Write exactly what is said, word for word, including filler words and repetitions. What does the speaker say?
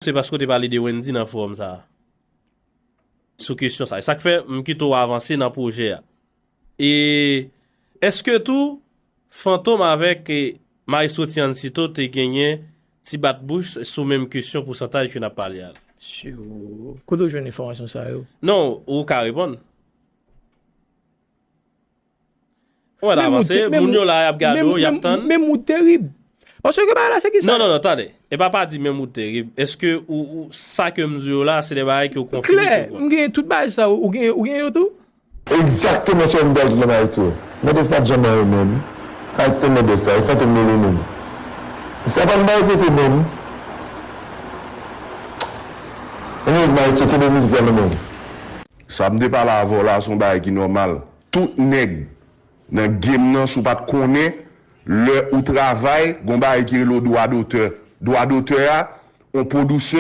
se paske w te pale de Wendy nan fowòm sa a. Sou kesyon sa. E sa k fè m kite w avanse nan pwojè a. E èske tou Fantom avèk, e, Maestro Tiancito te genyen ti bat bouch sou menm kesyon pousantaj ke n ap pale a la? Kote w jwenn enfòmasyon sa yo? Non, ou ka reponn. Ou wè la avanse, moun yo la y ap gade w, y ap tann. Men mout terib. Paske bagay la se ki sa? Non, non, non, tande. E pa pa di men mout terib. Èske ou, ou sa ke m di w la, se de bagay ke w konfime? Klè, m gen tout bagay sa, ou gen, ou gen yo tou? Egzakteman sa w pral di la, Maestro. Mendes pa t janm nan yo menm. Sa te Mendes sa, e Fantom li li menm. Sa pa n bay foto menm. Anyways, Maestro, kenbe mizik la nan men w. Sa m te pale avè w la, se yon bagay ki nòmal. Tout nèg nan game nan, si w pa t konnen, lè ou travay, gon bagay ki rele dwa dotè. Dwa dotè a, on pwodisè